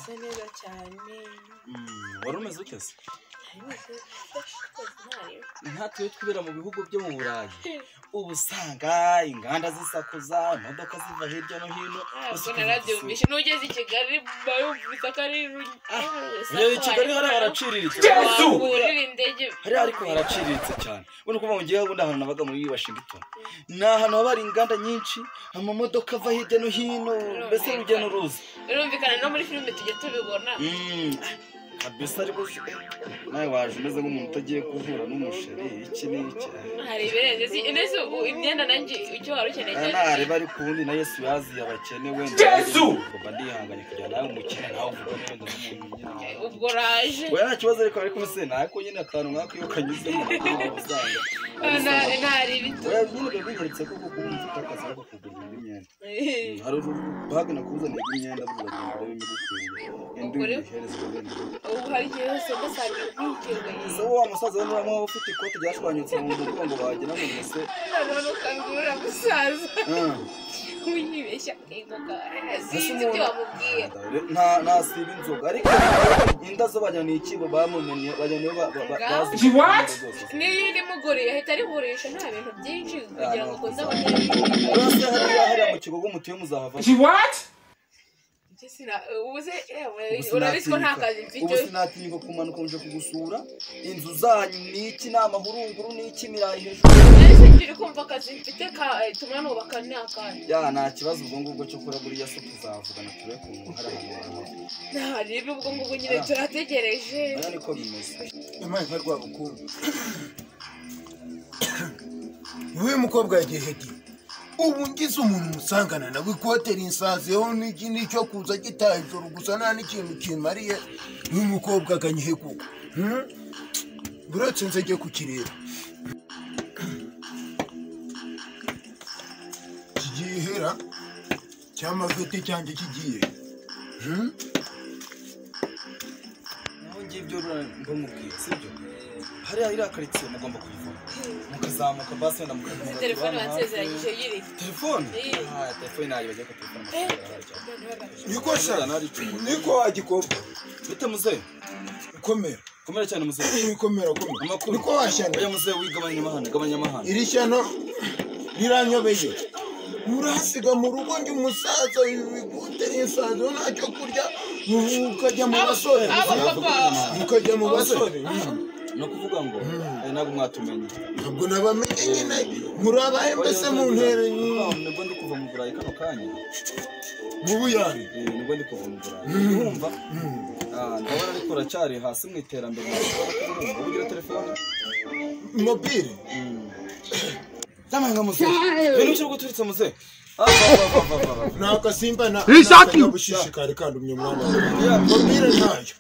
Meze neza cyane. Wari umeze ute se? Nkatwe twibera mu bihugu byo mu Burayi, ubu usanga inganda zisakuza, imodoka ziva hirya no hino. Narabyumvise n'ugeze i Kigali bayumvise ko ari i Kigali hariya haraciriritse. Hariya ariko haraciriritse cyane. Ubona ko ngiye ubundi ahantu nabaga muri Washington, ni ahantu haba hari inganda nyinshi, amamodoka ava hirya no hino, mbese urujya n'uruza. Birumvikana no muri filime tujya tubibona. Kabisa ariko nawe waje umeze nk'umuntu utagiye guhura n'umusheri iki n'iki. Hari ibirenze ndetse imyenda nanjye icyo wari ukeneye cyane. Nareba ariko ubundi na Yesu yaziye abakene wenda. Yesu! Ngomba ndihanganye kugira nawe umukene nawe uvuga wenda n'umuntu nyine. Ubwo raje. Oya nta kibazo ariko ariko se nako nyine akantu nk'ako iyo kanyuzemo usanga. Ntari bito. Oya nyine biba binyeretse ko kuko ubu mfite akazi ko kugura indi myenda. Hari urubaga nakuzaniye imyenda burya urebe imigukwiriye. Indi uyihereze wenda. Ubu hari igihe hose ndasanga ntikirwe. Se wa musaza we niba ufite ikoti ryashwanyutse mu mugongo wagira ngo mbese none ukangurura musaza. Wiyibeshya ingoga. Sinzi ibyo wamubwiye. Nta siba inzoga ariko inda zo bajya ni ikibo bamumenye bajya niyo bazi. Niyo nimuguriye ahita arigurisha nta bintu byinshi kugira ngo akunde abone. Urase hariya hariya mu kigogo mutuye muzahava. What? Urabizi ko nta kazi mfite. Ubu sinatinyuka kumanuka nje kugusura inzu zanyu n'iki n'amahurunguru n'iki mirayi hejuru. Ese ngiri kumva akazi mfite tuma nubaka ni akandi. Ya nta kibazo ubwo ngubwo cyo kora buriya se tuzavugana turebe ukuntu hari ahantu. Nta ubwo ngubwo nyine turategereje. Oya niko bimeze. Imana nka Rwabukungu. Uyu mukobwa yagiye hedi. Ubu ngize umuntu musangana nawe ikote rinsazeho n'iki nicyo kuza gitaye ijoro gusa nta n'ikintu kimariye. Uyu mukobwa aganyihe kuko buretse nze njye kukireba kigiye hera cyamavete cyanjye kigiye. Naho ngibyo mbamubwiye sibyo hariya iriya karitsiye mugomba kuyivamo mukazamuka basi wenda mukazamuka. Telefone wansezeranyije yiri telefone? Ah telefone nayo bagiye ko telefone amafaranga. Niko sha niko wagikobwa bite muzehe? Komera komera cyane muzehe. Komera komera. Niko washyana. Oya muzehe wigabanya amahane gabanya amahane. Iri shyano riranyobeye. Murasiga mu rugo ndi umusaza ibigute insazo ntacyo kurya ukajya mu basore. Ukajya mu basore. No kuvuga ngo ntabwo mwatumenye. Ntabwo nabamenye nyine murabahe mbese mu ntere. Nibwo ndi kuva mu Burayi kano kanya. Mu Buyari? Nibwo ndi kuva mu Burayi. Urumva? Ndabona ariko uracyari hasi mu iterambere. Urumva ugira telefone? Mobile? Tamanga muzehe. Ibintu cyo guturitsa muzehe. Naka simba na bushishikari kandi umye mwana. Mobile ntayo.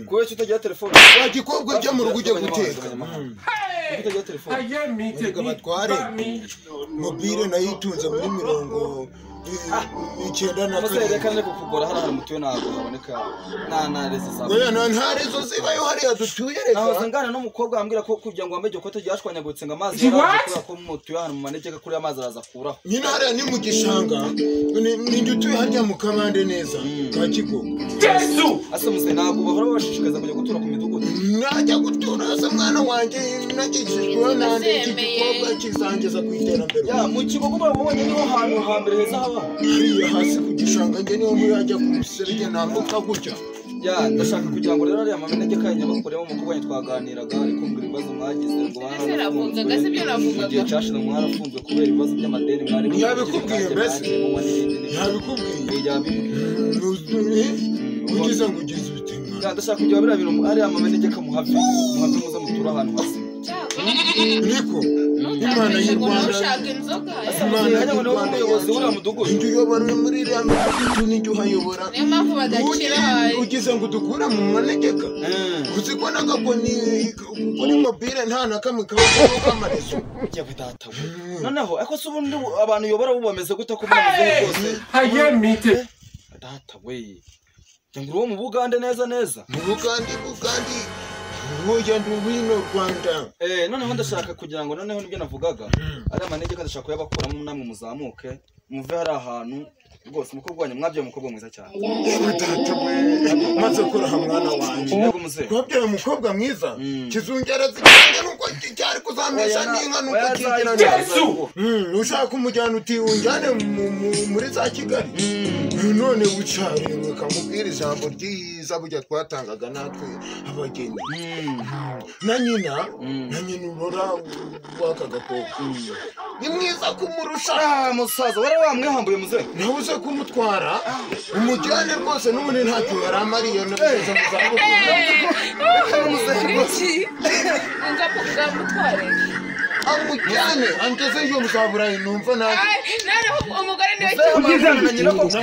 Kuba utagira telefone wagikobwa ujya mu rugo ujya guteka. Utagira telefone batware mobile nayitunze muri 92. Muzehe reka nje kukugora hariya hantu mutuye ntabwo haboneka nta rezo za. Oya nta rezo zibayo hariya dutuye reka. Nahoze ngana n'umukobwa ambwira ko kugira ngo wambaye iryo kote ryashwanyaguritse ngo amazi yaraje kubera ko mutuye ahantu mu manegeka kuriya amazi araza akuraho. Nyine hariya ni mu gishanga ni utuye hariya mu kabande neza ka Kigogo. Yesu! Ase muzehe ntabwo bahora babashishikariza kujya gutura ku midugudu. Najya gutura se mwana wanjye nagishijweho nande iki gikobwa kizangeza ku iterambere. Ya mu Kigogo babonye niho hantu hambere heza haba. Hariya hasi ku gishanga njye niho murajya ku muserege nambuka gutya. Ya ndashaka kugira ngo rero ariya mamenegeka ya nyabakoremo umukobwa wanjye twaganiraga ariko mbwira ibibazo mwagize ngo barafunzwe. Mu gihe cyashize mwarafunzwe kubera ibibazo by'amadeni mwari yabikubwiye mbese yabikubwiye yabikubwiye ugize ngo ugize ute mwana. Ya ndashaka kugira biriya bintu ariya mamenegeka muhave muhave muze muture ahantu hazima. Niko Imana y'u Rwanda ushaka inzoga. Imana y'u Rwanda umuyobozi w'uriya mudugudu. Inzu uyobora muri iriya midugudu n'inzu uhayobora. Niyo mpamvu badakira. Ugize ngo dukure mu manegeka. Uzi ko n'agakoni kuri mobile nta na kamwe kaba kamarezo. Yewe data we. Noneho ariko se ubundi abantu uyobora bo bameze gute ko muvuze rwose? Haye mite. Data we. Ngo uwo mu Bugande neza neza. Mu Bugande Bugande. Burya ndi wino Rwanda. Noneho ndashaka kugira ngo noneho nibyo navugaga. Ari amanegeka ndashaka kuyabakuramo namwe muzamuke muve hari ahantu Rwose umukobwa wanyu mwabyaye umukobwa mwiza cyane. Data we, maze kuraha mwana wanjye. Yego muzehe. Wabyaye umukobwa mwiza kizungera zikijya nuko cyari kuzamesha n'inka nuko kigira neza. Ushaka umujyana uti unjyane muri za Kigali. None wicaye ukamubwira ijambo ryiza burya twatangaga natwe abageni. Na nyina urora w'aka gakobwa ni mwiza kumurusha. Musaza wari wamwihambuye muzehe. Nawe uze kumutwara umujyane rwose n'ubundi ntacyo yari amariye nageze mu zabukuru. Ngamutware amujyane angeze iyo mu zaburayi numva nanjye. Noneho umugore niwe Muzehe na nyina koko.